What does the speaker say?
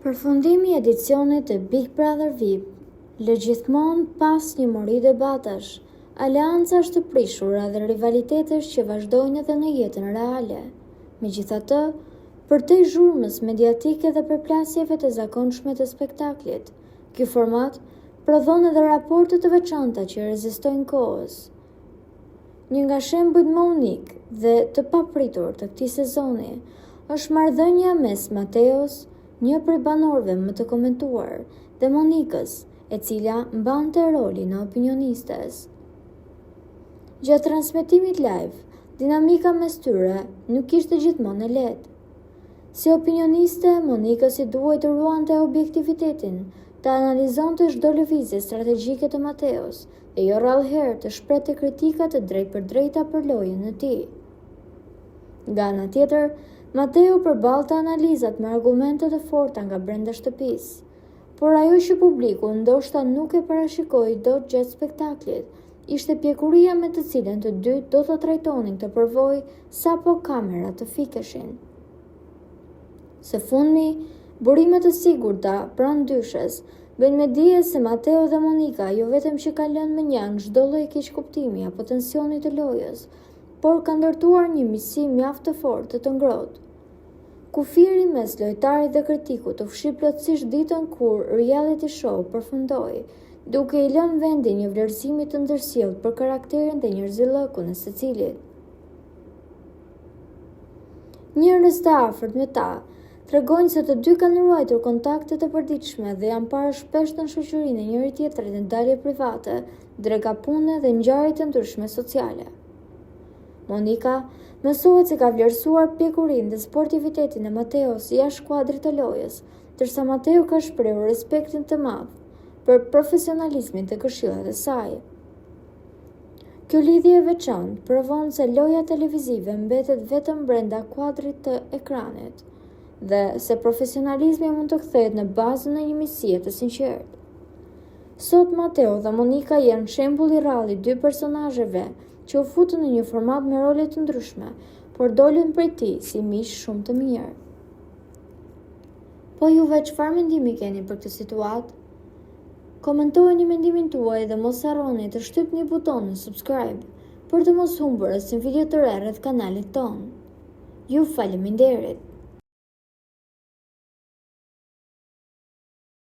Përfundimi i edicionit të Big Brother VIP lë gjithmonë pas një mori debatesh, aleancash të prishura dhe rivalitetesh që vazhdojnë edhe në jetën reale. Megjithatë, përtej zhurmës mediatike dhe përplasjeve të zakonshme të spektaklit, ky format prodhon edhe raporte të veçanta që i rezistojnë kohës. Një nga shembujt më unikë dhe të papritur të këtij sezoni është marrëdhënia mes Mateos, një prej banorëve më të komentuar, dhe Monikës, e cila mbante rolin e opinionistes. Gjatë transmetimit live, dinamika mes tyre nuk ishte gjithmonë e lehtë. Si opinioniste, Monikës i duhej të ruante objektivitetin, të analizonte çdo lëvizje strategjike të Mateos dhe jo rrallë herë të shprehte kritika të drejtpërdrejta për lojën e tij. Nga ana tjetër, Mateo përballte analizat me argumente të forta nga brenda shtëpisë. Por ajo që publiku ndoshta nuk e parashikoi dot gjatë spektaklit, ishte pjekuria me të cilën të dy do ta trajtonin këtë përvojë sapo kamerat të fikeshin. Së fundmi, burime të sigurta pranë dyshes bëjnë me dije se Mateo dhe Monika jo vetëm që kanë lënë mënjanë çdo lloj keqkuptimi apo tensioni të lojës, por kanë ndërtuar një miqësi mjaft të fortë dhe të ngrohtë. Kufiri mes lojtarit dhe kritikut u fshi plotësisht ditën kur reality show përfundoi, duke i lënë vendin një vlerësimi të ndërsjelltë për karakterin dhe njerëzillëkun e secilit. Njerëz të afërt me ta tregojnë se të dy kanë ruajtur kontakte të përditshme dhe janë parë shpesh në shoqërinë e njëri-tjetrit në dalje private, dreka pune dhe ngjarje të ndryshme sociale. Monika mësohet se ka vlerësuar pjekurinë dhe sportivitetin e Mateos jashtë kuadrit të lojës, ndërsa Mateo ka shprehur respektin të madh për profesionalizmin dhe këshillat e saj. Kjo lidhje e veçantë provon se loja televizive mbetet vetëm brenda kuadrit të ekranit dhe se profesionalizmi mund të kthehet në bazën e një miqësie të sinqertë. Sot Mateo dhe Monika janë shembull i rrallë i dy personazheve që u futën në një format me role të ndryshme, por dolën prej tij si miq shumë të mirë. Po juve çfarë mendimi keni për këtë situatë? Komentojeni mendimin tuaj dhe mos harroni të shtypni butonin subscribe për të mos humbur asnjë video të re rreth kanalit tonë. Ju faleminderit!